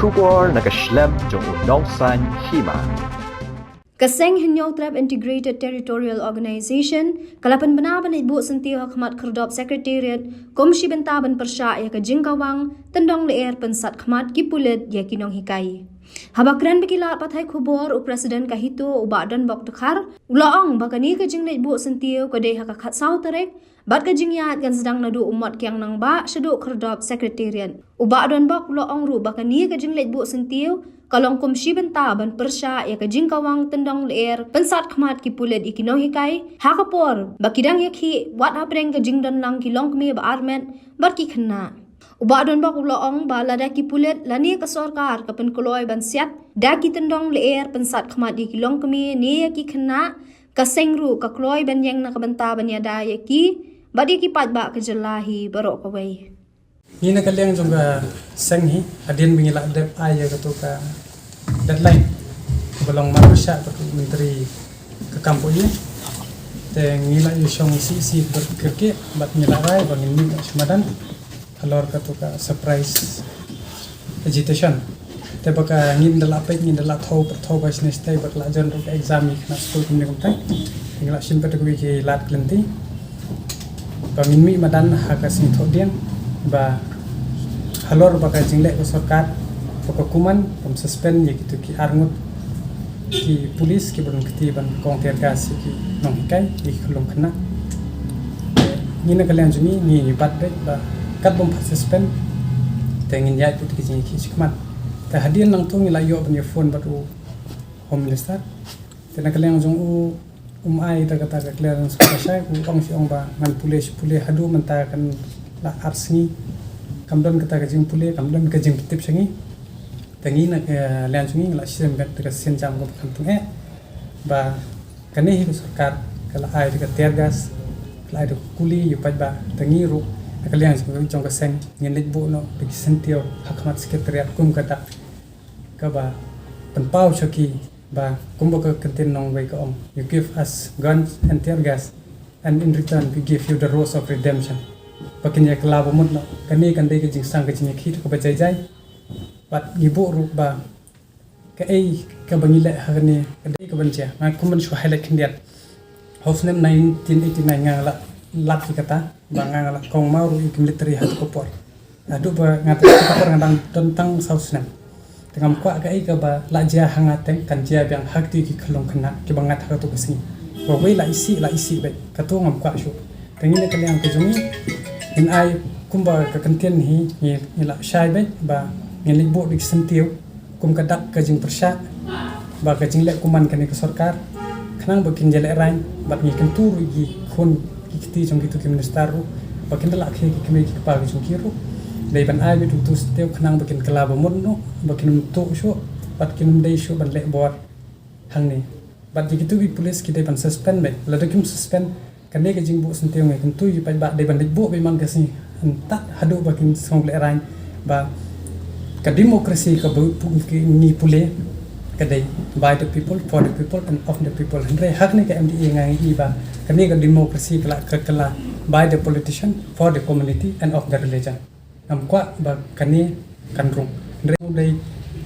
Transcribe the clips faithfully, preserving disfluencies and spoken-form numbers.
Khubor na ka shlem jong u Nongsaiñ Hima. Ka seng Hynñiewtrep Integrated Territorial Organization ka la pynbna ban leit buh syntiew ha khmat Khyrdop Secretariat kum shi bynta ban pyrshah ïa ka jingkawang tyndong lyer pynsat khmat ki pulit ïa ki nonghikai. Haba kren bad ki lad pathai khubor, u President ka HITO, u Bah Donbok Dkhar, u la ong ba kane ka jingleit buh syntiew ka dei ha ka khatsaw tarik, bad ka jingïaid kan sdang naduh u Mot Kiang Nangbah shaduh Khyrdop Secretariat. U Bah Donbok u la ong ruh ba kane ka jingleit buh syntiew ka long kum shi bynta ban pyrshah ïa ka jingkawang tyndong lyer pynsat khmat ki pulit ïa ki nonghikai, ha ka por ba ki dang ïakhih wat hapdeng ka jingdonlang ki longkmie ba armet bad ki khynnah. U Bah Donbok u la ong ba lada ki pulit lane ka sorkar ka pynkloi ban siat da ki tyndong lyer pynsat khmat ïa ki longkmie ne ïa ki khynnah, ka seng ruh ka kloi ban ïeng na ka bynta ban ïada ïa ki bad ïa ki paidbah ka jylla hi baroh kawei. Ngi na ka liang jong ka seng hi, hadien ba ngi la dep ai ïa katu ka deadline ba long marpyrshah bad u Myntri ka kam pule, te ngi la ïashong C C bad kyrkieh bad ngi la rai ba ngin mih noh sha madan halor katu ka surprise agitation. Te ba ka ngin da la peit, ngin da la thew, pyrthew ba shane shatei ba ka la jan ruh ka exam ïa ki khynnah skul kumne kumtai. Te ngi la shim pat da kawei ki lad ki lynti ba ngin mih madan ha ka sngi Thohdieng ba halor ba ka jingleh ka sorkar ba ka kumne ban suspend ïa kitu ki arngut ki pulit kiba don kti ban kong tear gas ïa ki nonghikai, ïa ki khyllung khynnah. Ngi na ka liang jong ngi ngi bat beit ba katba ym pat suspend te ngin ïaid beit ki jingïakhih shakhmat. Te hadien nangta ngi la ïoh ban ïa phone bad u Home Minister. Te na ka liang jong u, um ai da kata ka clearance kaba shai, u ong shi ong ba ngan pule shi pule haduh mynta kan la ar sngi. Kam don kata ka jingpule, kam don ka jingpyntip sha ngi. Te ngi na ka liang jong ngi ngi la shim beit da ka sienjam kaba kham tyngeh ba kane hi ka sorkar ka la ai da ka tear gas, ka la ai da ka kuli ïa u paidbah. Te ngi ruh na ka liang jong ka seng ngin leit buh noh da ki syntiew ha khmat Secretariat kum ka dak kaba pynpaw sha ki ba kumba ka kyntien nongwei ka ong, "You give us guns and tear gas, and in return we give you the rose of redemption." Ba kin ïa kylla ba mut noh, kane kan dei ka jingsang ka jingïakhih kaba jai jai. Bad ngi buh ruh ba kaei kaba ngi leh ha kane ka dei kaban jia. Nga kum ban shu highlight khyndiat. Ha u snem nineteen eighty-nine nga la lap ïa kata ba nga la kongmaw ruh ïa ki military ha tu ka por. Haduh ba nga tu ka por nga dang don tang saw snem. Te ngam kwah kaei kaba la jia ha nga teng kan jia biang ha kti ki khyllung khynnah kiba ngat ha tu ka sngi. Ba wei la isih, la isih beit. Katu ngam kwah shuh. Te ngi na ka liang ka jong ngi ngin ai kumba ka kyntien hi, ngi, ngi la shai beit ba ngin leit buh da ki syntiew kum ka dak ka jingpyrshah ba ka jingleh kumne kane ka sorkar, khnang ba kin ïalehrain bad ngi kyntu ruh ïa ki khun ki kti jong kitu ki minister ruh ba kin da la khie ki kmie ki kpa ki jong ki ruh. Dei ban ai beit utu u syntiew khnang ba kin kylla ba mut noh, ba kin ym tuh shuh bad kin ym dei shuh ban leh bor hangne. Bad ïa kitu ki pulit ki dei ban suspend beit, lada kim suspend, kane ka jingbuh syntiew ngi kyntu ïa u paidbah dei ban leit buh beit man ka sngi, hynrei haduh ba kin sngewlehrain ba ka democracy kaba ngi pule ka dei by the people, for the people and of the people. Hynrei ha kane ka M D A nga ïohi ba kane ka democracy ka la, ka, ka la by the politician, for the community and of the religion. Ngam kwah ba kane kan rung. Hynrei dei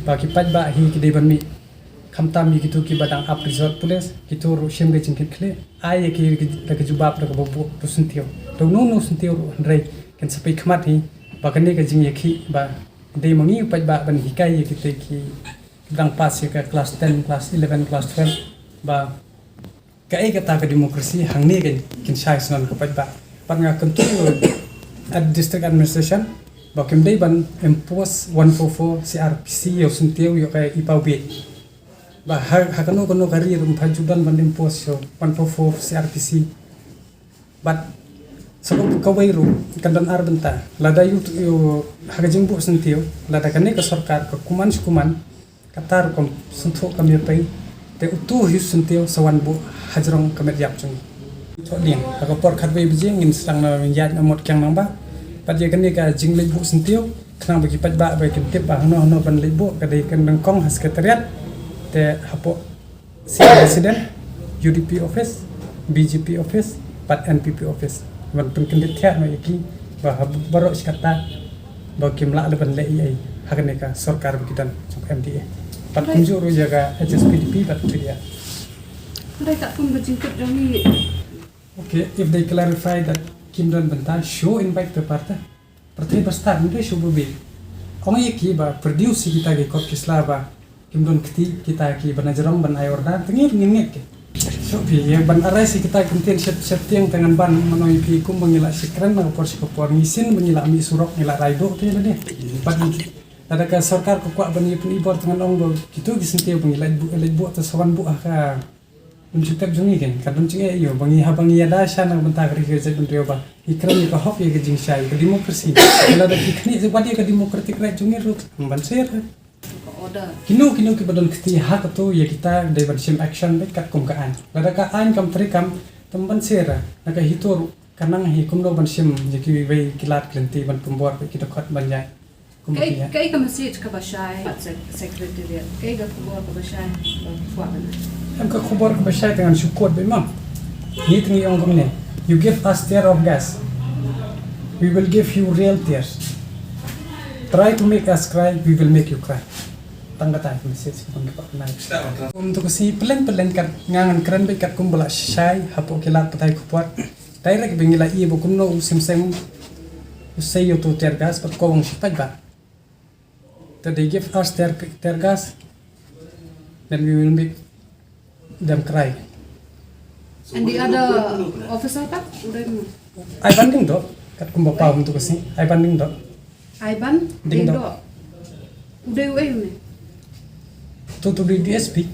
ba ki paidbah hi ki dei ban mih. Khamtam ïa kitu kiba dang ap resort police, kitu ruh shim ka jingkitkhlieh. Ai ïa ki da ka jubab da kaba buh utu u syntiew. Da uno uno u syntiew ruh hynrei kin sa peit khmat hi ba kane ka jingïakhih ba dei ma ngi u paidbah ban hikai ïa kita ki dang pass ïa ka class ten, class eleven, class twelve ba kaei kata ka democracy hangne kan kin shai shnong ka paidbah. Bad nga kyntu ïa ka district administration ba kim dei ban impose one four four C R P C ïa u syntiew ïa ka i paw bieit. Ba ha, ha kano kano ka ri ruh ym pat ju don ban impose ïa u one four four C R P C. Bad sa kawei ruh kan don ar bynta. Lada ïa u, ïa u ha ka jingbuh syntiew, lada kane ka sorkar ka kumne shi kumne, kata ruh kam sngewthuh kam ïapei. Te utu hi u syntiew sa wan buh hajrong ka met ïap jong ngi. Thohdieng ha ka por khatwei baje ngin sdang na ïaid na Mot Kiang Nangbah. Bad ïa kane ka jingleit buh syntiew khnang ba ki paidbah ba kin tip ba hangno hangno ban leit buh ka dei ka nyngkong ha Secretariat, te hapoh Senior Resident, U D P office, B J P office bad N P P office. Ban pynkyndit thiah noh ïa ki ba ha baroh shi katta ba kim lah leh ban leh ei ei ha kane ka sorkar ba ki don jong M D A. Bad kumjuh ruh ïa ka H S P D P bad P D R. Hynrei katkum ka jingkut jong ngi. Okay, if they clarify that kim don bynta, show invite paper te. Pyrthei ba stad, hynrei shu ba bieit. Ong ïa ki ba produce ïa kita ki kot ki sla ba kim don kti, kita kiba na jrong ban ai order, te ngi ngin ngeit ki. Shu phi ïa ban arrest ïa kita ki ktien shet shet tieng, te ngan ban mano ïa phi kum ba ngi la shu kren na ka por sha ka por, ngi sien ba ngi la mih surok, ngi la rai duh te lade. Bad lada ka sorkar ka kwah ban ïa pynibor, te ngan ong ba kito ki syntiew ba ngi leit buh, leit buh te sa wan buh ha ka Don jingtep jong ngi, kan ka don jingeh ïa u ba ngi, haba ngi ïada sha na ka bynta ka ri ka jaitbynriew ba ngi kren ïa ka hok, ïa ka jingshai, ïa ka democracy. Lada ki khniah wat ïa ka democratic right jong ngi ruh, ban sher. Kino kino kiba don kti ha kato, ïa kita dei ban shim action beit katkum ka aiñ. Lada ka aiñ kam treikam, te ban sher. Na ka HITO ruh ka nang hi kumno ban shim ïa kiwei ki lad ki lynti ban pynbor bad ki dkhot ban ïaid. Kaei, kaei ka message kaba shai ha sec-, secretariat? Kaei ka khubor kaba shai ba kwah ban ai? Em, ka khubor kaba shai te ngan shu quote beit ma. Ngi te ngi ong kumne: "You give us tear of gas, we will give you real tears. Try to make us cry, we will make you cry." Tang kata ka message kaba ngi kwah ban ai. Kum tu ka sngi pyllein pyllein kat nga ngan kren beit katkum ba la shai hapoh ki lad pathai khubor. Direct ba ngi la ïohi ba kumno u Sim Seng u sei ïa uto u tear gas bad ko u ong shi paidbah. That they give us tear, tear gas, then we will make them cry. And the other officer pat, u dei kumno? Ivan Diengdoh, katkum ba paw mynta ka sngi, Ivan Diengdoh. Ivan Diengdoh. Diengdoh. U dei uei une? To, to the D S P.